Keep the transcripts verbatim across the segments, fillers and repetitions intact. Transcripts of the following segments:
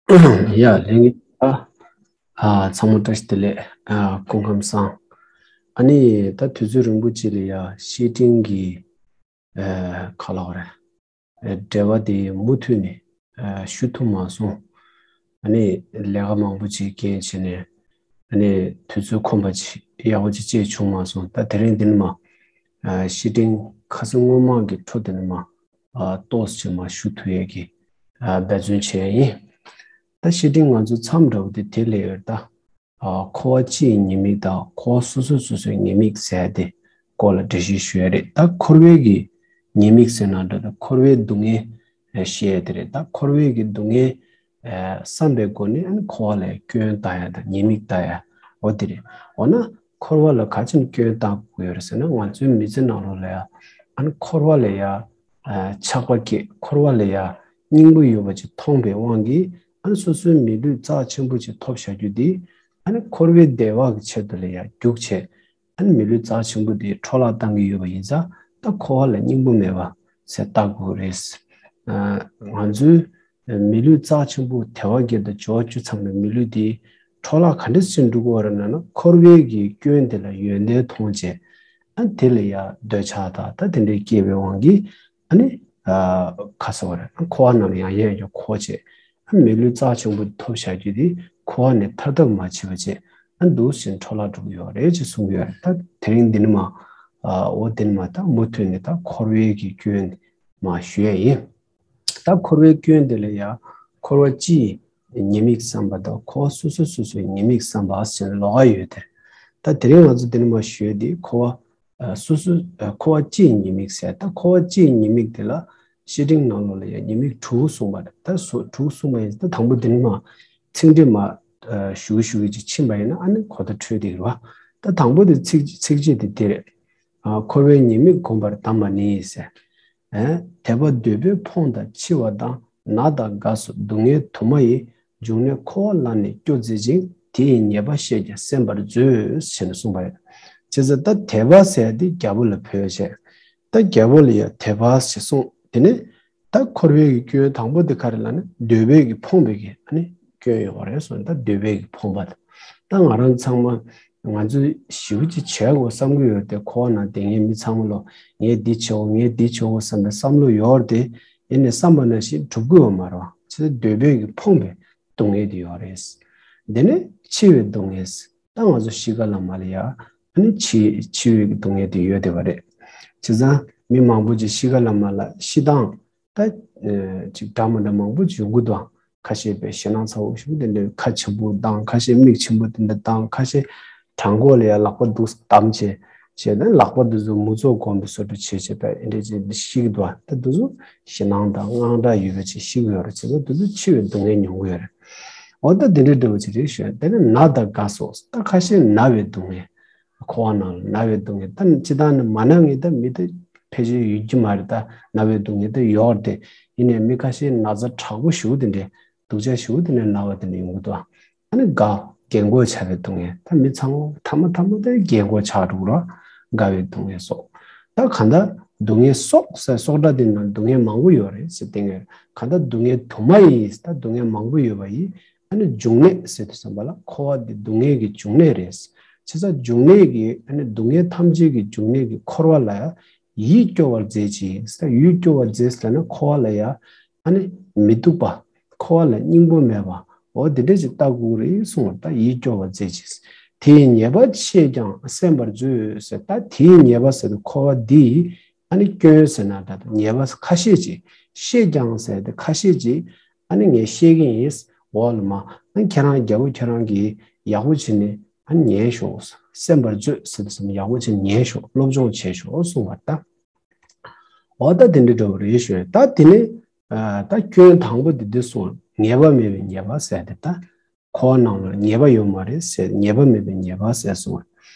ཡ་ལྷན་རྒྱས། ཨ་ཚང་མ་བཀྲ་ཤིས་བདེ་ལེགས། ཨ་སྐུ་ཁམས་བཟང་། ཨ་ནི་ད་དུས་ཚོད་རིང་པོ་ཅིག་ལ་ཡ་བཤེས་སྤྲིང་གི་ཨ་ག་ལབ་དགོས་རེད། ཨ་འབྲེལ་བ་དེ་མུ་མཐུད་ནས་ཨ་ཞུ་ཐུབ་མ་སོང་། ཨ་ནི་ལས་ཀ་མང་པོ་ཅིག་རྐྱེན་བྱས་ནས་ཨ་ནི་དུས་ཚོད་ཁོམ་པ་ཅིག་ཡག་པོ་ཅིག་བྱས་བྱུང་མ་སོང་། ད་དེ་རིང་འདི་ནས་མར་ཨ་བཤེས་སྤྲིང་ཁ་སང་སྔོན་མ་གི་འཕྲོ་དེ་ནས་མར་ཨ་ཏོག་ཙམ་ཅིག་མར་ཞུ་ཐུབ་ཡས་ཀྱི་ཨ་འབད་བརྩོན་བྱས་ཡིན། ད་བཤེས་སྤྲིང་ང་ཚོ་མཚམས་འདྲ་བོ་དེ་དེ་ལས་ཡོད་ད། ཨ་འཁོར་བ་སྤྱི་ཡི་ཉེས་དམིགས་དང་འཁོར་བ་སོ་སོ་སོ་སོའི་ཉེས་དམིགས་ཟེར་དེ་སྐོར་ལ་འགྲེལ་བཤད་ཞུ་ཡ་རེད། ད་འཁོར་བའི་གི་ཉེས་དམིགས་ཟེར་ན་འདྲ་ད་འཁོར་བའི་སྡུག་བསྔལ་ཨ་བཤད་ཡ་དེ་རེད། ད་འཁོར་བའི་གི་སྡུག་བསྔལ་ཨ་བསམ་པའི་སྒོ་ནས་ཨ་ནི་འཁོར་བ་ལ་སྐྱོན་བཏགས་ཡ་དང་ཉེས་དམིགས་བཏགས་ཡ་འོ་དེ་རེད། འོ་ན་འཁོར་བ་ལ་ག་ཅི་ནས་སྐྱོན་བཏགས་དགོས་ཡོད་རེད་ཟེར་ན། ང་ཚོའི་མི་ཚེ་ནང་ལོགས་ལ་ཡ་ཨ་ནི་འཁོར་བ་ལ་ཡ་ཨ་ཆགས་པ་སྐྱེས། འཁོར་བ་ལ་ཡ་སྙིང་པོ་ཡོད་པ་ཅིག་མཐོང་པའི་དབང་གིས་ཨ་ནི་སོ་སོའི་མི་ལུས་རྩ་ཆེན་པོ་ཅིག་ཐོབ་བཞག་རྒྱུ་དེ་ཨ་ནི་འཁོར་བའི་བདེ་བ་གི་ཆེད་དུ་ལ་ཡ་རྒྱུགས་བྱས། ཨ་ནི་མི་ལུས་རྩ་ཆེན་པོ་དེ་འཕྲོ་བརླག་བཏང་གི་ཡོད་པ་ཡིན་ཙང་། ད་འཁོར་བ་ལ་སྙིང་པོ་མེད་པ་ཟེར་བཏགས་དགོས་རེད། ཨ་ང་ཚོའི་མི་ལུས་རྩ་ཆེན་པོ་དལ་བ་བརྒྱད་དང་འབྱོར་བ་བཅུ་ཚང་བའི་མི་ལུས་དེ་འཕྲོ་བརླག་ག་འདྲ་ཞིག་འགྲོ་གི་ཡོད་རེད་ན་ན། འཁོར་བའི་གི་སྐྱོན་དེ་ལ་ཡོན་ཏན་མཐོང་བྱས། ཨ་དེ་ལ་ཡ་འདོད་ཆགས་དང་ད་དེ་འདྲའི་སྐྱེས་པའི་དབང་གིས་ཨ་ནི་ཨ་ག་ཟེར་བ་རེད། ཨ་འཁོར་བ་རྣམས་ཡང་ཡང་ཡང་འཁོར་བྱས། ཨ་མི་ལུས་རྩ་ཆེན་པོ་ཐོབ་བཞག་རྒྱུ་དེ་འཁོར་བ་ནས་ཐར་ཐབས་མ་བྱས་པ་བྱས། ཨ་འདུག་སེ་འཕྲོ་བརླག་འགྲོ་གི་ཡོད་རེད་ཅེས་གསུང་གི་ཡོད་རེད། ད་དེ་རིང་འདི་ནས་མར་ཨ་འོ་དེ་ནས་མར་ད་མུ་མཐུད་ནས་ད་འཁོར་བའི་གི་སྐྱོན་མར་ཞུ་ཡ་ཡིན། ད་འཁོར་བའི་སྐྱོན་དེ་ལ་ཡ་འཁོར་བ་སྤྱི་ཡི་ཉེས་དམིགས་བསམ་པ་དང་འཁོར་བ་སོ་སོ་སོ་སོའི་ཉེས་དམིགས་བསམ་པ་ཟེར་ནས་ལོགས་ཀ་ཡོད་དེ། ད་དེ་རིང་ང་ཚོ་འདི་ནས་མར་ཞུ་ཡ་དེ་འཁོར་བ་ཨ་སོ་སོ་ཨ་འཁོར་བ་སྤྱི་ཡི་ཉེས་དམིགས་ཟེར། ད་འཁོར་བ་སྤྱི་ཡི་ཉེས་དམིགས་དེ་ལ་བཤེས་སྤྲིང་ནང་ལོགས་ལ་ཡང་ཉེས་དམིགས་དྲུག་གསུངས་པ་རེད། ད་སོ་དྲུག་གསུངས་པ་ཡིན་ཙང་། ད་དང་པོ་འདི་ནས་མར་ཚིག་འགྲེལ་མར་ཨ་ཞུ་གི་ཞུ་གི་ཅིག་ཕྱིན་པ་ཡིན་ན་ཨ་ནི་གོ་བརྡ་འཕྲོད་བསྡད་ཀྱི་རེད་བ། ད་དང་པོ་དེ་ཚིག་ཚིགས་བཅད་དེ་འདི་རེད། ཨ་འཁོར་བའི་ཉེས་དམིགས་བསྒོམ་པར་གདམས་པ་ནི་ཟེར། ཨེ། དད་པ་འདོད་པས་ཕོངས་དང་འཆི་བ་དང་། ན་དང་རྒ་སོགས་སྡུག་བསྔལ་དུ་མ་ཡི། འབྱུང་གནས་འཁོར་བ་ལ་ནི་སྐྱོ་མཛད་ཅིང་། དེ་ཡི་ཉེས་པ་ཤེས་ཀྱང་སེམས་པར་མཛོད། ཞེས་ནས་གསུངས་པ་རེད། བྱས་ཙང་ད་དད་པ་ཟེར་དེ་རྒྱལ་པོ་ལ་འབོད་བྱས། ད་རྒྱལ་པོ་ལ་ཡང་དད་པ་ཞེས་གསུངས། དེ་ནས་ད་འཁོར་བའི་གི་སྐྱོན་དང་པོ་དེ་ག་རེ་ལབ་ན་འདོད་པའི་གི་ཕོངས་པའི་གི་ཨ་ནི་སྐྱོན་ཡོད་རེད་གསུངས། ད་འདོད་པའི་གི་ཕོངས་པ་དང་། ད་ང་རང་ཚང་མ་ང་ཚོས་ཞེ་པོ་ཅིག་བྱེད་དགོས་བསམ་གྱི་ཡོད་དེ། འཁོར་བ་ནང་བསྡད་མཁན་མི་ཚང་མ་ལོ་ངས་འདི་བྱེད་དགོས་ངས་འདི་བྱེད་དགོས་བསམ་པའི་བསམ་བློ་ཡོད་རེད་དེ། ཡིན་ནའི་བསམ་པ་ནང་བཞིན་འགྲུབ་ཀྱི་ཡོད་མ་རེད་བ། བྱས་ཙང་འདོད་པའི་གི་ཕོངས་པའི་སྡུག་བསྔལ་དེ་ཡོད་རེད། དེ་ནས་འཆི་བའི་སྡུག་བསྔལ། ད་ང་ཚོ་ཤི་ཁ་ལ་མ་ལ་ཡ་ཨ་ནི་འཆི་འཆི་བའི་གི་སྡུག་བསྔལ་དེ་ཡོད་བསྡད་པ་རེད། བྱས་ཙང་མི་མང་པོ་ཅིག་ཤི་ཁ་ལ་མ་ལ་ཤི་སྟངས་ད་ཨ་ཅིག་འདྲ་མི་འདྲ་མང་པོ་ཅིག་ཡོང་གི་འདུག་ཁ་ཤས་པའི་ཞེད་སྣང་ཚ་བོ་ཞིག་དེ་འདྲའི་ཁ་ཆེན་པོ་བཏང་། ཁ་ཤས་མིག་ཆེན་པོ་དེ་འདྲ་བཏང་། ཁ་ཤས་བྲང་ཁོག་ལ་ཡ་ལག་པ་འདུག་བསྡམས་བྱས་བྱས་ནས་ལག་པ་འདི་ཚོ་མུ་ཚོགས་གོམ་པའི་བཟོ་འདྲ་བྱས་བྱས་པའི་ཨེ་འདྲས་ཅིག་འདི་ཤི་གི་འདུག་ད་འདི་ཚོ་ཞེད་སྣང་དང་དངངས་སྐྲག་ཡོད་པ་ཅིག་ཤི་གི་ཡོད་རེད། བྱས་ཙང་འདི་ཚོ་འཆི་བའི་སྡུག་བསྔལ་མྱོང་གི་ཡོད་རེད། འོ་ད་འདི་འདྲའི་འདྲ་བོ་ཅིག་རེད་ཞུ། དེ་ནས་ན་དང་རྒ་སོགས། ད་ཁ་ཤས་ན་བའི་སྡུག་བསྔལ། འཁོར་བ་ནང་ལ་ན་བའི་སྡུག་བསྔལ། ད་སྤྱིར་བཏང་ནི་མ་ན་མཁན་ད་མི་ད་ཕལ་ཆེར་ཡོད་ཀྱི་མ་རེད། ད་ན་བའི་སྡུག་བསྔལ་ད་ཡོད་རེད་དེ། ཡིན་ནའི་མི་ཁ་ཤས་ན་ཚ་དྲག་པོ་ཞེ་པོ་དེ་འདྲའི་སྡུག་ཅག་ཞེ་པོ་དེ་འདྲའི་ན་བ་དེ་འདྲ་ཡོང་གི་འདུག་ཨ་ནི་རྒ། རྒས་འཁོགས་ཆགས་པའི་སྡུག་བསྔལ། ད་མི་ཚང་མ་མཐའ་མ་མཐའ་མ་ད་རྒས་འཁོགས་ཆགས་འགྲོ་གི་རེད། རྒ་བའི་སྡུག་བསྔལ་སོགས། ད་གང་ལྟར་སྡུག་བསྔལ་སོགས་ཟེར་སོགས་སྒྲ་དེ་ནང་སྡུག་བསྔལ་མང་པོ་ཡོད་རེད་ཟེར་བསྟན་གྱི་ཡོད། གང་ལྟར་སྡུག་བསྔལ་དུ་མ་ཡི། ད་སྡུག་བསྔལ་མང་པོ་ཡོད་པ་ཡི། ཨ་ནི་འབྱུང་གནས་ཟེར་དུས་ཙམ་པ་ལ་འཁོར་བ་འདི་སྡུག་བསྔལ་གྱི་འབྱུང་གནས་རེད། བྱས་ཙང་འབྱུང་གནས་ཀྱི་ཨ་ནི་སྡུག་བསྔལ་ཐམས་ཅད་ཀྱི་འབྱུང་གནས་ཀྱི་འཁོར་བ་ལ་ཡིད་སྐྱོ་བར་མཛད་ཅིང་། ཡིད་སྐྱོ་བར་མཛད་ཟེར་ན་འཁོར་བ་ལ་ཡ་ཨ་ནི་མི་སྡུག་པ། འཁོར་བ་ལ་སྙིང་པོ་མེད་པ། འོ་དེ་འདྲ་ཅིག་ལྟ་དགོས་རེད་གསུངས་པ། ད་ཡིད་སྐྱོ་བར་མཛད་ཅིང་། དེའི་ཉེས་པ་ཤེས་ཀྱང་སེམས་པར་མཛོད་ཟེར། ད་དེའི་ཉེས་པ་ཟེར་དུས་འཁོར་བ་འདིའི་ཨ་ནི་སྐྱོན་ཟེར་ན་ད་ཉེས་པ་ཁ་ཤས་ཅིག་ཤེས་ཀྱང་ཟེར་ཏེ་ཁ་ཤས་ཅིག་ཨ་ནི་ངས་ཤེས་ཀྱི་ཡིན། འོ་ལ་མ་ཨ་ནི་ཁྱེད་རང་རྒྱལ་པོ་ཁྱེད་རང་གིས་ཡག་པོ་བྱས་ནས་ཨ་ནི་ཉན་ཤོག་སེམས་པར་མཛོད་ཟེར་དུས་ཙམ་ཡག་པོ་བྱས་ནས་ཉན་ཤོག་སློབ་སྦྱོང་བྱས་ཤོག་གསུངས་པ་ད། འོ་ད་དེ་འདྲ་འདྲ་བོ་རེད་ཞུ། ད་དེ་ནས་ཨ་ད་སྐྱོན་དང་པོ་དེ་འདི་གསུངས། ངེས་པ་མེད་པའི་ཉེས་པ་ཟེར་ཏེ། ད་འཁོར་བ་ནང་ལ་ཉེས་པ་ཡོད་མ་རེད་ཟེར། ངེས་པ་མེད་པའི་ཉེས་པ་ཟེར་གསུངས།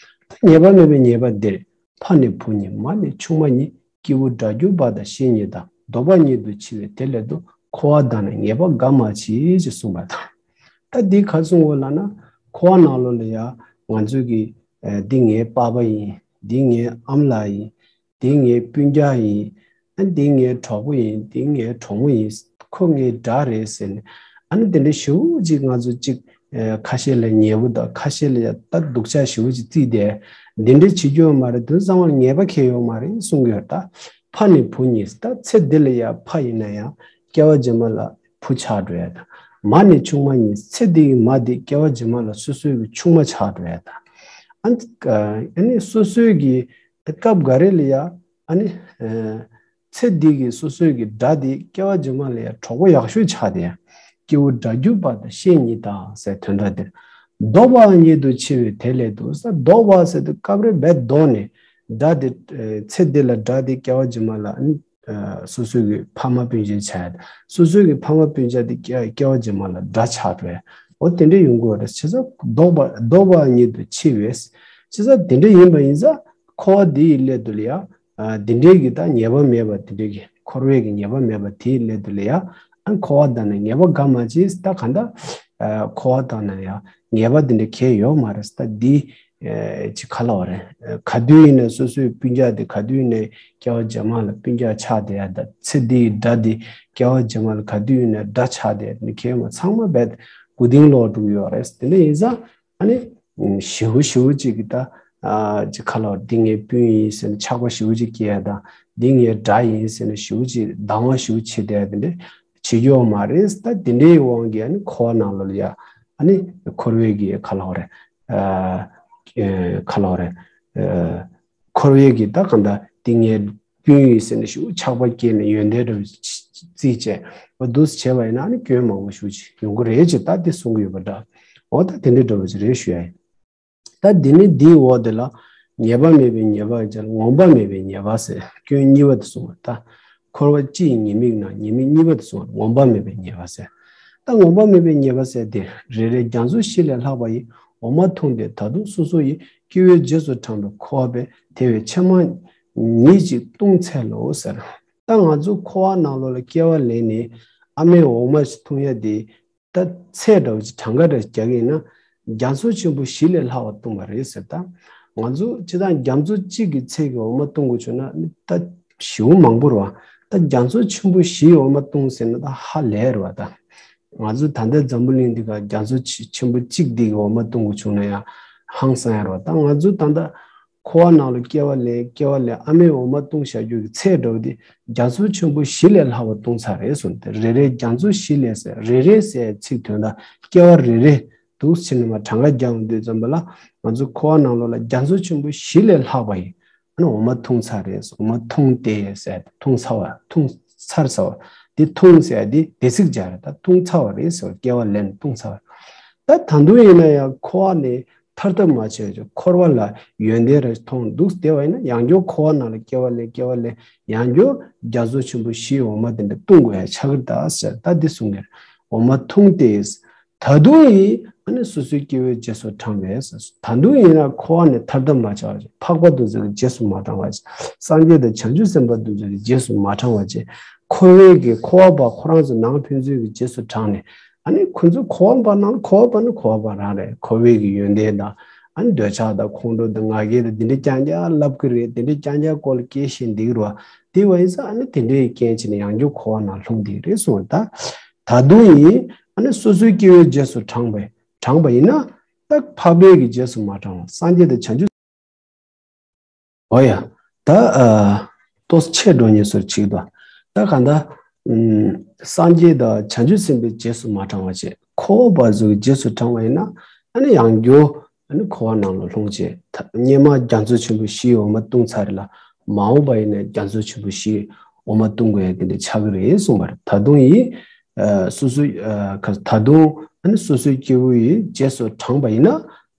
ད་ངེས་པ་མེད་པའི་ཉེས་པ་འདིར་ཕ་ནི་བུ་གཉིས་མ་ནི་ཆུང་མ་གཉིས། སྐྱེས་བུ་དགྲ་གྱུར་པ་དང་བཤེས་གཉེན་དང་། འདོད་པ་ཉིད་དུ་འཆི་བས་དེ་སླད་དུ། འཁོར་བ་དག་ནི་ཉེས་པ་དགའ་མ་མཆིས་ཞེས་གསུངས་པ་དང་། ད་འདི་ག་གསུངས་འོ་ལབ་ན་འཁོར་བ་ནང་ལོགས་ལ་ཡ་ང་ཚོས་ཀྱི་ཨ་འདི་ངའི་པ་ཕ་ཡིན། འདི་ངའི་ཨ་མ་ལགས་ཡིན། འདི་ངའི་སྤུན་ཀྱག་ཡིན། ཨ་འདི་ངའི་གྲོགས་པོ་ཡིན། འདི་ངའི་གྲོགས་མོ་ཡིན། ཁོ་ངའི་དགྲ་རེད་ཟེར་ནས་ ཨ་ནི་དེ་འདྲའི་ཞེ་པོ་ཅིག་ང་ཚོ་ཅིག་ཨ་ཁ་ཤས་ལ་ཉེས་པོ་དང་ཁ་ཤས་ལ་ཡ་ད་སྡུག་ཅག་ཞེ་པོ་ཅིག་བརྩིས་ཏེ། འདི་འདྲའི་བྱེད་རྒྱུ་ཡོད་མ་རེད། དོན་ཚང་མར་ངེས་པ་གང་ཡང་ཡོད་མ་རེད་གསུང་གི་ཡོད། ད་ཕ་ནས་བུ་གཉིས། ད་ཚེ་འདི་ལ་ཡ་ཕ་ཡིན་ན་ཡང་སྐྱེ་བ་རྗེས་མ་ལ་བུ་ཆགས་འགྲོ་ཡ་དང་། མ་ནས་ཆུང་མ་གཉིས། ཚེ་འདི་གི་མ་དེ་སྐྱེ་བ་རྗེས་མ་ལ་སོ་སོའི་གི་ཆུང་མ་ཆགས་འགྲོ་ཡ་དང་། ཨ་ནི་ཨ་ནི་སོ་སོའི་གི་སྐབས་འགའ་རེ་ལ་ཡ་ཨ་ནི་ཨ་ཚེ་འདི་གི་སོ་སོའི་གི་དགྲ་དེ་སྐྱེ་བ་རྗེས་མ་ལ་ཡ་གྲོགས་པོ་ཡག་ཤོས་ཆགས་ཏེ། སྐྱེ་བོ་དགྲ་གྱུར་པ་དང་བཤེས་གཉེན་དག་ཟེར་དོན་དག་འདིར། བཟློག་པའང་ཉིད་དུ་ཆེ་བས་དེ་ལས་སྡུག་ཟེར། བཟློག་པ་ཟེར་དུས་སྐབས་རེ་རྦད་བཟློག་ནས་དགྲ་དེ་ཚེ་འདི་ལ་དགྲ་དེ་སྐྱེ་བ་རྗེས་མ་ལ་ཨ་ནི་སོ་སོའི་གི་ཕ་མ་སྤུན་མཆེད་ཆགས་ཡ། སོ་སོའི་གི་ཕ་མ་སྤུན་མཆེད་དེ་སྐྱེ་སྐྱེ་བ་རྗེས་མ་ལ་དགྲ་ཆགས་འགྲོ་ཡ། འོ་དེ་འདྲ་ཡོང་གི་ཡོད་རེད། བྱས་ཙང་བཟློག་པ་བཟློག་པའང་ཉིད་དུ་ཆེ་བས། བྱས་ཙང་དེ་འདྲ་ཡིན་པ་ཡིན་ཙང་འཁོར་བ་འདི་ཡི་སླད་དུ་ལ་ཡ། ཨ་འདི་འདྲའི་གི་ད་ཉེས་པ་མེད་པ་དེ་འདྲའི་གི་འཁོར་བའི་གི་ཉེས་པ་མེད་པ་དེའི་སླད་དུ་ལ་ཡ། ཨ་འཁོར་བ་དག་ན་ཉེས་པ་དགའ་མ་བྱེད། ད་གང་ལྟར་ཨ་འཁོར་བ་དག་ན་ཡ་ཉེས་པ་དེ་འདྲ་གང་ཡང་ཡོད་མ་རེད། ད་འདི་ཨ་ཅི་ག་ལབ་དགོས་རེད། ག་དུས་ཡིན་ན་སོ་སོའི་སྤུན་ཀྱག་དེ་ག་དུས་ཡིན་ན་སྐྱེ་བ་རྗེས་མ་ལ་སྤུན་ཀྱག་ཆགས་བསྡད་ཡ། ད་ཚེ་འདི་ཡི་དགྲ་དེ་སྐྱེ་བ་རྗེས་མ་ལ་ག་དུས་ཡིན་ན་དགྲ་ཆགས་བསྡད་ཡ། དེ་འདྲ་གང་ཡང་མ། ཚང་མ་རྦད་མགོ་རྟིང་སློག་འགྲོ་གི་ཡོད་རེད། དེ་འདྲ་ཡིན་ཙང་ཨ་ནི་ཞེ་པོ་ཞེ་པོ་ཅིག་གི་ད་ཨ་ཅིག་ག་ལབ་དགོས། འདི་ངའི་སྤུན་ཡིན་ཟེར་ནས་ཆགས་པ་ཞེ་པོ་ཅིག་སྐྱེ་ཡ་དང་། འདི་ངའི་དགྲ་ཡིན་ཟེར་ནས་ཞེ་པོ་ཅིག་སྡང་བ་ཞེ་པོ་བྱེད་བསྡད་ཡ། དེ་འདྲ་བྱེད་རྒྱུ་ཡོད་མ་རེད། ད་དེ་འདྲའི་དབང་གིས་ཨ་ནི་འཁོར་བ་ནང་ལོགས་ལ་ཡ་ཨ་ནི་འཁོར་བའི་གི་ག་ལབ་དགོས་རེད། ཨ་ག་ལབ་དགོས་རེད། ཨ་འཁོར་བའི་གི་ད་གང་ལྟར་འདི་ངའི་སྤུན་ཡིན་ཟེར་ནས་ཞེ་པོ་ཆགས་པ་སྐྱེས་ནས་ཡོན་ཏན་འདྲ་བོ་རྩིས་བྱས། འོ་འདུག་སེ་བྱས་པ་ཡིན་ན་ཨ་ནི་སྐྱོན་མང་པོ་ཞེ་པོ་ཅིག་ཡོང་གི་རེད་ཅེས་ད་དེ་གསུང་གི་ཡོད་པ་འདྲ། འོ་ད་དེ་འདྲ་འདྲ་བོ་ཅིག་རེད་ཞུ་ཡ་ཡིན། ད་འདི་ནི་འདིའི་འོག་དེ་ལ་ངེས་པ་མེད་པའི་ཉེས་པ་ཡིན་ཙང་ངོམས་པ་མེད་པའི་ཉེས་པ་ཟེར་སྐྱོན་གཉིས་པ་དེ་གསུངས་པ། ད་འཁོར་བ་སྤྱི་ཡི་ཉེས་དམིགས་ན་ཉེས་དམིགས་གཉིས་པ་དེ་གསུངས་པ། ངོམས་པ་མེད་པའི་ཉེས་པ་ཟེར། ད་ངོམས་པ་མེད་པའི་ཉེས་པ་ཟེར་དེ། རེ་རེ་རྒྱ་མཚོ་བཞི་ལས་ལྷག་པ་ཡི། འོ་མ་འཐུངས་ཏེ་ད་དུང་སོ་སོ་ཡི། སྐྱེ་བོའི་རྗེས་སུ་འབྲངས་པའི་འཁོར་བ་པས། དེ་བས་ཕྱེ་མ་ཉིད་ཅིག་བཏུང་འཚལ་ལོ་ཟེར། ད་ང་ཚོ་འཁོར་བ་ནང་ལོགས་ལ་སྐྱེ་བ་ལེན་ནས་ཨ་མའི་འོ་མ་ཞིག་འཐུང་ཡ་དེ། ད་ཚད་འདྲ་བོ་ཅིག་གྲངས་ཀ་འདྲ་རྒྱག་གི་ཡིན་ན། རྒྱ་མཚོ་ཆེན་པོ་བཞི་ལས་ལྷག་པ་བཏུང་བ་རེད་ཟེར། ད་ང་ཚོ་སྤྱིར་བཏང་རྒྱ་མཚོ་གཅིག་གི་ཚད་ཀྱི་འོ་མ་བཏུང་དགོས་བྱུང་ན་ད་ཞེ་པོ་མང་པོ་རེད་བ། ད་རྒྱ་མཚོ་ཆེན་པོ་བཞིའི་འོ་མ་བཏུང་ཟེར་ན་ད་ཧ་ལས་རེད་བ། ད་ང་ཚོ་ད་ལྟ་འཛམ་བུ་གླིང་འདི་ག་རྒྱ་མཚོ་ཆེ་ཆེན་པོ་གཅིག་འདི་གི་འོ་མ་བཏུང་དགོས་བྱུང་ན་ཡང་ཧང་སང་ཡ་རེད་བ། ད་ང་ཚོ་ད་ལྟ་འཁོར་བ་ནང་ལ་སྐྱེ་བ་ལེན་སྐྱེ་བ་ལེན་ཨ་མའི་འོ་མ་བཏུང་བཞག་རྒྱུ་གི་ཚད་འདྲ་བོ་དེ་རྒྱ་མཚོ་ཆེན་པོ་བཞི་ལས་ལྷག་པ་བཏུང་ཚར་རེད་གསུངས་ཏེ། རེ་རེ་རྒྱ་མཚོ་བཞི་ལས་ཟེར། རེ་རེ་ཟེར་ཚིག་དོན་དག་སྐྱེ་བ་རེ་རེ་འདུག་ཕྱིན་ནས་མར་གྲངས་ཀ་རྒྱག་ཡོང་དུས་ཙམ་པ་ལ་ང་ཚོ་འཁོར་བ་ནང་ལོགས་ལ་རྒྱ་མཚོ་ཆེན་པོ་བཞི་ལས་ལྷག་པ་ཡིན། ཨ་ནི་འོ་མ་འཐུང་ཚར་རེད། འོ་མ་འཐུང་སྟེ་ཟེར་འཐུང་ཚར་བ་འཐུང་ཚར་ཚར་བ་འདི་འཐུང་ཟེར་འདི་འདས་ཚིག་སྦྱར་རེད། ད་འཐུང་ཚར་བ་རེད་ཟེར། སྐྱེ་བ་ལེན་འཐུང་ཚར་བ། ད་ད་དུང་ཡིན་ན་ཡང་འཁོར་བ་ནས་ཐར་ཐབས་མ་བྱས་ཀྱི་འཁོར་བ་ལ་ཡོན་ཏན་རེ་མཐོང་འདུག་བསྡད་པ་ཡིན་ན་ཡང་བསྐྱར་འཁོར་བ་ནང་ལ་སྐྱེ་བ་ལེན་སྐྱེ་བ་ལེན་ཡང་བསྐྱར་རྒྱ་མཚོ་ཆེན་པོ་བཞིའི་འོ་མ་དེ་འདྲ་བཏུང་དགོས་ཡ་ཆགས་ཀྱི་རེད་ད་ཟེར། ད་འདི་གསུང་གི་རེད། འོ་མ་འཐུང་སྟེ། ད་དུང་ཡིན་ཨ་ནི་སོ་སོའི་སྐྱེ་བོའི་རྗེས་སུ་འབྲངས་པས་ཟེར། ད་དུང་ཡིན་ན་འཁོར་བ་ནས་ཐར་ཐབས་མ་བྱ་བ་ཅིག་འཕགས་པ་དེ་ཚོ་གི་རྗེས་སུ་མ་འབྲངས་པ་ཅིག་སངས་རྒྱས་དང་བྱང་ཆུབ་སེམས་དཔའ་དེ་ཚོ་གི་རྗེས་སུ་མ་འབྲངས་པ་ཅིག་འཁོར་བའི་གི་འཁོར་བ་པ་ཁོ་རང་ཚོ་ནང་ཕན་ཚུན་གྱི་རྗེས་སུ་འབྲངས་ནས། ཨ་ནི་ཁོ་ཚོ་འཁོར་བ་པ་ནང་འཁོར་བ་པ་ནི་འཁོར་བ་པ་རང་རེད། འཁོར་བའི་གི་ཡོན་ཏན་དང་ཨ་ནི་འདོད་ཆགས་དང་ཁོང་ཁྲོ་དང་ང་རྒྱལ་དང་འདི་འདྲ་རྐྱང་རྐྱང་ལབ་གི་རེད། འདི་འདྲ་རྐྱང་རྐྱང་སྐོར་ལ་སྐད་བཤད་འདི་གི་རེད་བ། དེ་བ་ཡིན་ཙང་ཨ་ནི་དེ་འདྲའི་རྐྱེན་བྱས་ནས་ཡང་བསྐྱར་འཁོར་བ་ནང་ལྷུང་འདི་གི་རེད་གསུངས། ད་ད་དུང་ཡིན་ཨ་ནི་སོ་སོའི་སྐྱེ་བོའི་རྗེས་སུ་འབྲངས་པས་འབྲངས་པ་ཡིན་ན། ད་འཕགས་པའི་གི་རྗེས་སུ་མ་འབྲངས་པ་སངས་རྒྱས་དང་བྱང་ཆུབ། འོ་ཡ། ད་ཨ་ཏོག་ཙམ་ཆེ་འགྲོ་ཉེ་སོར་ཅིག་ཏུ། ད་གང་ལྟར་ཨམ་སངས་རྒྱས་དང་བྱང་ཆུབ་སེམས་དཔའི་རྗེས་སུ་མ་འབྲང་བ་བྱས། འཁོར་བ་པ་ཚོའི་རྗེས་སུ་འབྲང་བ་ཡིན་ན་ཨ་ནི་ཡང་བསྐྱར་ཨ་ནི་འཁོར་བ་ནང་ལ་ལྷུང་བྱས། ད་སྔོན་མ་རྒྱ་མཚོ་ཆེན་པོ་བཞིའི་འོ་མ་བཏུང་ཚར་རེད་ལ། མ་འོངས་པ་ཡིན་ན་རྒྱ་མཚོ་ཆེན་པོ་བཞིའི་འོ་མ་བཏུང་དགོས་ཡ་དེ་འདྲ་ཆགས་ཀྱི་རེད་གསུངས་པ་རེད། ད་དུང་ཡིན་ཨ་སོ་སོའི་ཨ་ད་དུང་ཨ་ནི་སོ་སོའི་སྐྱེ་བོ་ཡི་རྗེས་སུ་འབྲངས་པ་ཡིན་ན།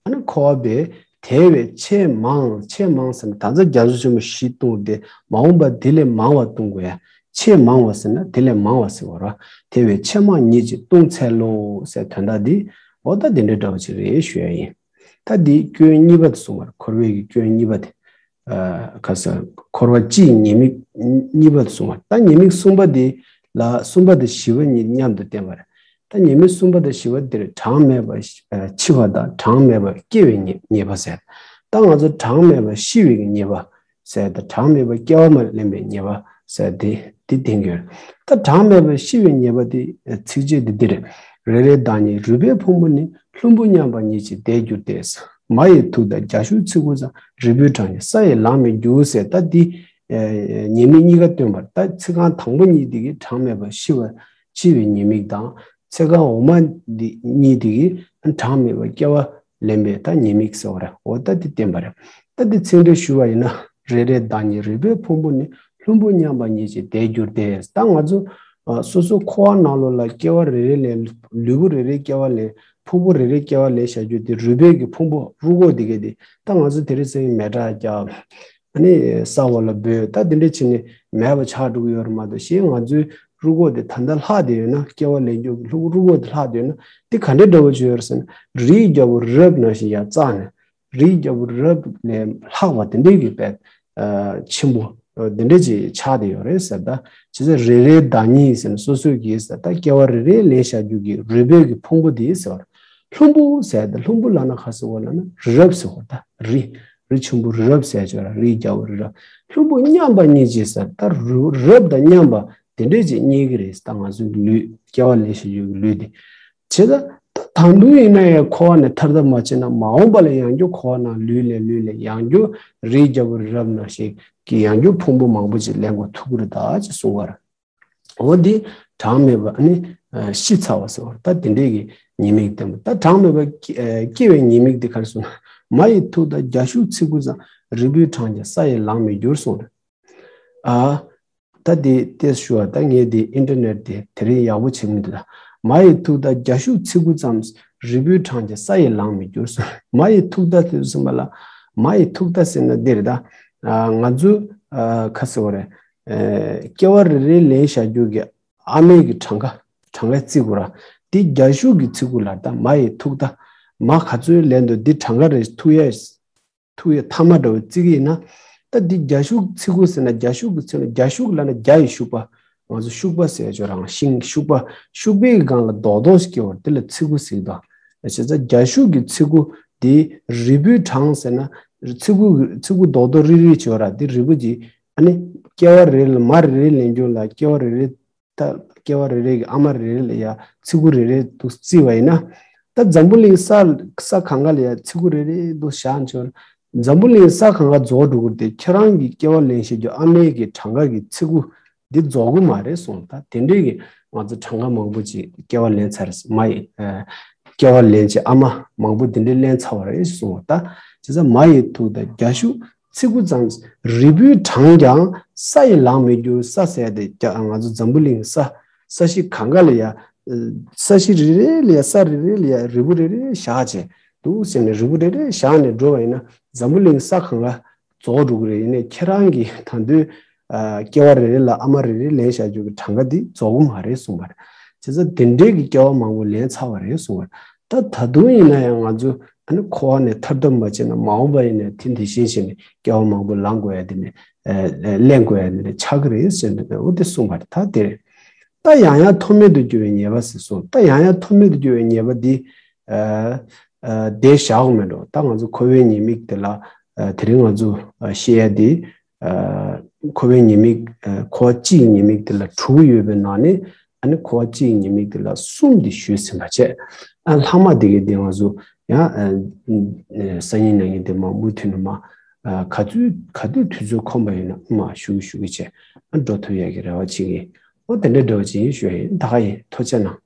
ཨ་ནི་འཁོར་བ་པས་དེ་བས་ཆེས་མང་། ཆེས་མང་ཟེར་ན་ད་ལྟ་རྒྱ་མཚོ་ཆེན་པོ་བཞི་བཏུང་སྟེ་མ་འོངས་པ་དེ་ལས་མང་བ་བཏུང་དགོས་ཡ། ཆེས་མང་བ་ཟེར་ན་དེ་ལས་མང་བ་ཟེར་བ་རེད། དེ་བས་ཕྱེ་མ་ཉིད་ཅིག་བཏུང་འཚལ་ལོ་ཟེར་དོན་དག་འདི་འོ་ད་དེ་འདྲའི་འདྲ་བ་ཅིག་རེད་ཞུ་ཡ་ཡིན། ད་འདི་སྐྱོན་གཉིས་པ་དེ་གསུངས་པ་རེད། འཁོར་བའི་གི་སྐྱོན་གཉིས་པ་དེ། ཨ་ག་ས་འཁོར་བ་སྤྱི་ཡི་ཉེས་དམིགས་གཉིས་པ་དེ་གསུངས་པ་རེད། ད་ཉེས་དམིགས་གསུམ་པ་དེ་ལ་གསུམ་པ་དང་བཞི་པ་གཉིས་མཉམ་དུ་བསྟན་པ་རེད། ད་ཉེས་དམིགས་གསུམ་པ་དང་བཞི་པ་འདིར་གྲངས་མེད་པ་ཤི་ཨ་འཆི་བ་དང་གྲངས་མེད་པ་སྐྱེ་བའི་ཉེས་ཉེས་པ་ཟེར། ད་ང་ཚོ་གྲངས་མེད་པ་ཤི་བའི་ཉེས་པ་ཟེར། ད་གྲངས་མེད་པ་སྐྱེ་བ་མ་ལེན་པའི་ཉེས་པ་ཟེར་དེ་དེ་བསྟན་གྱི་ཡོད། ད་གྲངས་མེད་པ་ཤི་བའི་ཉེས་པ་དེ་ཚིགས་བཅད་དེ་འདི་རེད། རེ་རེའི་བདག་ཉིད་རུས་པའི་ཕུང་པོ་ནི། ལྷུན་པོ་མཉམ་པ་ཉིད་ཀྱིས་བདས་གྱུར་ཏེ། མ་ཡི་ཐུག་མཐའ་རྒྱ་ཤུག་ཚིག་གུ་ཙམ། རིལ་བུའི་གྲངས་ཀྱིས་ས་ཡིས་ལང་མི་འགྱུར་ཟེར། ད་འདི་ཉེས་དམིགས་གཉིས་ཀ་སྟོན་པར། ད་ཚིག་རྐང་དང་པོ་གཉིས་དེ་གིས་གྲངས་མེད་པ་ཤི་བ་འཆི་བའི་ཉེས་དམིགས་དང་། ཚིག་རྐང་འོག་མ་འདི་གཉིས་དེ་གིས་གྲངས་མེད་པ་སྐྱེ་བ་ལེན་པའི་ད་ཉེས་དམིགས་ཟེར་བ་རེད། འོ་ད་འདི་བསྟན་པ་རེད། ད་འདི་ཚིག་འགྲེལ་ཞུ་བ་ཡིན་ན། རེ་རེའི་བདག་ཉིད་རུས་པའི་ཕུང་པོ་ནི། ལྷུན་པོ་མཉམ་པ་ཉིད་ཀྱིས་བདས་གྱུར་ཏེ། ད་ང་ཚོ་ཨ་སོ་སོ་འཁོར་བ་ནང་ལོགས་ལ་སྐྱེ་བ་རེ་རེ་ལེན། ལུས་པོ་རེ་རེའི་སྐྱེ་བ་ལེན། ཕུང་པོ་རེ་རེའི་སྐྱེ་བ་ལེན་བྱ་རྒྱུ་དེ་རུས་པའི་གི་ཕུང་པོ་རུས་ཁོག་དེ་གས་དེ། ད་ང་ཚོ་དེ་རིང་སང་ཉིན་མེ་སྲེག་རྒྱབ། ཨ་ནི་ས་འོག་ལ་སྦོས། ད་དེ་འདྲ་བྱས་ནས་མེད་པ་ཆགས་འགྲོ་གི་ཡོད་རེད་མ་གཏོགས། གཞན་ང་ཚོའི་རུས་ཁོག་དེ་ད་ལྟ་ལྷག་བསྡད་ཡོད་ན། སྐྱེ་བ་ལེན་རྒྱུ་གི་རུས་ཁོག་དེ་ལྷག་བསྡད་ཡོད་ན། དེ་ག་འདྲའི་འདྲ་བོ་ཅིག་ཡོད་རེད་ཟེར་ན། རིའི་རྒྱལ་པོ་རི་རབ་ནང་བཞིན་ཡར་བཙགས་ནས། རིའི་རྒྱལ་པོ་རི་རབ་ལས་ལྷག་པ་དེ་འདྲའི་གི་དཔེ་ཆེན་པོ་དེ་འདྲ་ཅིག་ཆགས་བསྡད་ཡོད་རེད་ཟེར། ད་བྱས་ཙང་རེ་རེའི་བདག་ཉིད་ཟེར་ན། སོ་སོའི་གི་ཟེར། ད་སྐྱེ་བ་རེ་རེ་ལེན་བྱ་རྒྱུ་གི་རུས་པའི་གི་ཕུང་པོ་དེ་ཟེར་བ་རེད། ལྷུན་པོ་ཟེར་ད། ལྷུན་པོ་ལབ་ན་ག་ཟེར་བ་ལབ་ན་རི་རབ་ཟེར་བ། ད་རི་རི་ཆེན་པོ་རི་རབ་ཟེར་ཅིག་ཡོད་རེད། རིའི་རྒྱལ་པོ་རི་རབ། ལྷུན་པོ་མཉམ་པ་ཉིད་ཀྱིས་ཟེར། ད་རི་རབ་དང་མཉམ་པ་དེ་འདྲས་ཅིག་རྙེད་ཀྱི་རེད། ད་ང་ཚོའི་ལུས་སྐྱེ་བ་ལེན་བྱ་རྒྱུ་གི་ལུས་དེ། བྱས་ཙང་ད་ད་དུང་ཡིན་ན་ཡང་འཁོར་བ་ནས་ཐར་ཐབས་མ་བྱས་ན། མ་འོངས་པ་ལ་ཡང་བསྐྱར་འཁོར་བ་ནང་ལུས་ལེན་ལུས་ལེན། ཡང་བསྐྱར་རིའི་རྒྱལ་པོ་རི་རབ་ནང་བཞིན་གྱི་ཡང་བསྐྱར་ཕུང་པོ་མང་པོ་ཅིག་ལེན་དགོས་ཐུག་གི་རེད་ད་ཅེས་གསུངས་པ་རེད། འོ་འདི་གྲངས་མེད་པ་ནི་ཤི་ཚར་བ་ཟེར་བ་རེད། ད་དེ་འདྲས་ཀྱི་ཉེས་དམིགས་བསྟན་པ། ད་གྲངས་མེད་པ་སྐྱེ་སྐྱེ་བའི་ཉེས་དམིགས་དེ་ག་རེ་གསུངས་ན། མ་ཡི་ཐུག་མཐའ་རྒྱ་ཤུག་ཚིག་གུ་ཙམ། རིལ་བུའི་གྲངས་ཀྱིས་ས་ཡིས་ལང་མི་འགྱུར་གསུངས་རེད། ཨ། ད་དེ་ཏོག་ཙམ་ཞུ་བ། ད་ངས་དེ་ཨིན་ཊར་ནེཊ་དེ་དེ་རིང་ཡག་པོ་བྱེད་མི་འདུག་ད། མ་ཡི་ཐུག་མཐའ་རྒྱ་ཤུག་ཚིག་གུ་ཙམ། རིལ་བུའི་གྲངས་ཀྱིས་ས་ཡིས་ལང་མི་འགྱུར་གསུངས། མ་ཡི་ཐུག་མཐའ་དེ་ཚོ་ཚང་མ་ལ། མ་ཡི་ཐུག་མཐའ་ཟེར་ན་འདི་རེད་ད། ཨ་ང་ཚོ་ཨ་ག་ཟེར་བ་རེད། ཨ་སྐྱེ་བ་རེ་རེ་ལེན་བྱ་རྒྱུ་གི་ཨ་མའི་གི་གྲངས་ཀ་གྲངས་ཀ་བརྩི་དགོས་ར། དེ་རྒྱ་ཤུག་གི་ཚིག་གུ་ལ་ད་མ་ཡི་ཐུག་མཐའ། མ་ག་ཚོད་ལེན་འདུག་དེ་གྲངས་ཀ་རེ་ཐུག་ཡ། ཐུག་ཡ་མཐའ་མ་འདྲ་བོ་བརྩི་གི་ཡིན་ན། ད་འདི་རྒྱ་ཤུག་ཚིག་གུ་ཟེར་ན། རྒྱ་ཤུག་གི་ཚིག་ན། རྒྱ་ཤུག་ལབ་ན་རྒྱ་ཡི་ཤུག་པ། ང་ཚོ་ཤུག་པ་ཟེར་ཡ་ཅིག་ཡོད་ར། ཤིང་ཤུག་པ། ཤུག་པའི་སྒང་ལ་རྡོག་རྡོག་ཞིག་སྐྱེ་བ་དེ་ལ་ཚིག་གུ་ཟེར་གི་འདུག་བྱས་ཙང་རྒྱ་ཤུག་གི་ཚིག་གུ་དེ། རིལ་བུའི་གྲངས་ཟེར་ན། ཚིག་གུ་ཚིག་གུ་རྡོག་རྡོག་རིལ་རིལ་ཅིག་ཡོད་ར། དེ་རིལ་བུ་དེ་ཨ་ནི་སྐྱེ་བ་རེ་རེ་ལ། མ་རེ་རེ་ལེན་རྒྱུ་ལ། སྐྱེ་བ་རེ་རེ། ད་སྐྱེ་བ་རེ་རེ་གི་ཨ་མ་རེ་རེ་ལ་ཡ་ཚིག་གུ་རེ་རེ་འདུག་བརྩིས་པ་ཡིན་ན། ད་འཛམ་བུ་གླིང་ས་ས་གང་ག་ལ་ཡ་ཚིག་གུ་རེ་རེ་འདུག་བཞག་ན་ཆོག་འཛམ་བུ་གླིང་ས་གང་ག་རྫོགས་འགྲོ་གི་རེད་དེ། ཁྱེད་རང་གི་སྐྱེ་བ་ལེན་བྱེད་རྒྱུ་ཨ་མའི་གི་གྲངས་ཀ་གི་ཚིག་གུ་འདི་རྫོགས་གི་མ་རེད་གསུངས། ད་དེ་འདྲའི་གི་ང་ཚོ་གྲངས་ཀ་མང་པོ་ཅིག་སྐྱེ་བ་ལེན་ཚར། མ་ཡི་ཨ་སྐྱེ་བ་ལེན་བྱེད་ཨ་མ་མང་པོ་དེ་འདྲའི་ལེན་ཚར་བ་རེད་གསུངས། ད་བྱས་ཙང་མ་ཡི་ཐུག་མཐའ་རྒྱ་ཤུག་ཚིག་གུ་ཙམ། རིལ་བུའི་གྲངས་ཀྱང་ས་ཡིས་ལང་མི་འགྱུར། ས་ཟེར་དེ་རྒྱ་ང་ཚོ་འཛམ་བུ་གླིང་ས་ས་གཞི་གང་ག་ལ་ཡ། ས་གཞི་རེ་རེ་ལ་ཡ། ས་རེ་རེ་ལ་ཡ་རིལ་བུ་རེ་རེ་བཞག་བྱས་འདུག་ཟེར་ནས། རིལ་བུ་རེ་རེ་བཞག་ནས་འགྲོ་བ་ཡིན་ན། འཛམ་བུ་གླིང་ས་གང་ག་རྫོགས་འགྲོ་གི་རེད། ཡིན་ནའི་ཁྱེད་རང་གི་ད་དུང་ཨ་སྐྱེ་བ་རེ་རེ་ལ་ཨ་མ་རེ་རེ་ལེན་བྱ་རྒྱུ་གི་གྲངས་ཀ་འདི་རྫོགས་གི་མ་རེད་གསུངས་པ་རེད། བྱས་ཙང་དེ་འདྲའི་གི་སྐྱེ་བ་མང་པོ་ལེན་ཚར་བ་རེད་གསུངས་པ་རེད། ད་ད་དུང་ཡིན་ན་ཡང་ང་ཚོ་ཨ་ནི་འཁོར་བ་ནས་ཐར་ཐབས་མ་བྱས་ན། མ་འོངས་པ་ཡིན་ན་དེ་འདི་བཞིན་བྱས་ནས་སྐྱེ་བ་མང་པོ་ལེན་དགོས་ཡ་དེ་ནས་ཨ་ལེན་དགོས་ཡ་དེ་ནས་ཆགས་ཀྱི་རེད་ཟེར་ནས། འོ་དེ་གསུངས་པ་རེད། ད་དེ་རེད། ད་ཡང་ཡང་ཐོགས་མེད་དུ་འགྱུར་བའི་ཉེས་པ་ཟེར་གསུངས། ད་ཡང་ཡང་ཐོགས་མེད་དུ་འགྱུར་བའི་ཉེས་པ་འདི་ཨ་ཨ་བསྡད་བཞག་དགོས་མེད་འགྲོ། ད་ང་ཚོ་འཁོར་བའི་ཉེས་དམིགས་དེ་ལ་ཨ་དེ་རིང་ང་ཚོ་ཨ་བཤད་ཡ་དེ། ཨ་འཁོར་བའི་ཉེས་དམིགས། ཨ་འཁོར་བ་སྤྱིའི་ཉེས་དམིགས་དེ་ལ་དྲུག་ཡོད་པའི་ནང་ནས། ཨ་ནི་འཁོར་བ་སྤྱིའི་ཉེས་དམིགས་དེ་ལ་གསུམ་དེ་ཞུས་ཟིན་པ་བྱས། ཨ་ལྷག་མ་དེ་གའི་དེ་ང་ཚོ་ཡང་ཨ་སང་ཉིན་གནངས་ཉིན་དེ་མ་མུ་མཐུད་ནས་མ་ཨ་ག་དུས་ག་དུས་དུས་ཚོད་ཁོམ་པ་ཡིན་ན་མ་ཞུ་གི་ཞུ་གི་བྱས། ཨ་འགྲོ་ཐུབ་ཡག་གི་རེ་བ་བྱེད་ཀྱི་ཡིན། འོ་དེ་འདྲ་འདྲ་བོ་ཅིག་ཡིན་ཞུ་ཡ་ཡིན། ད་ག་ཡིན། ཐུགས་རྗེ་གནང་།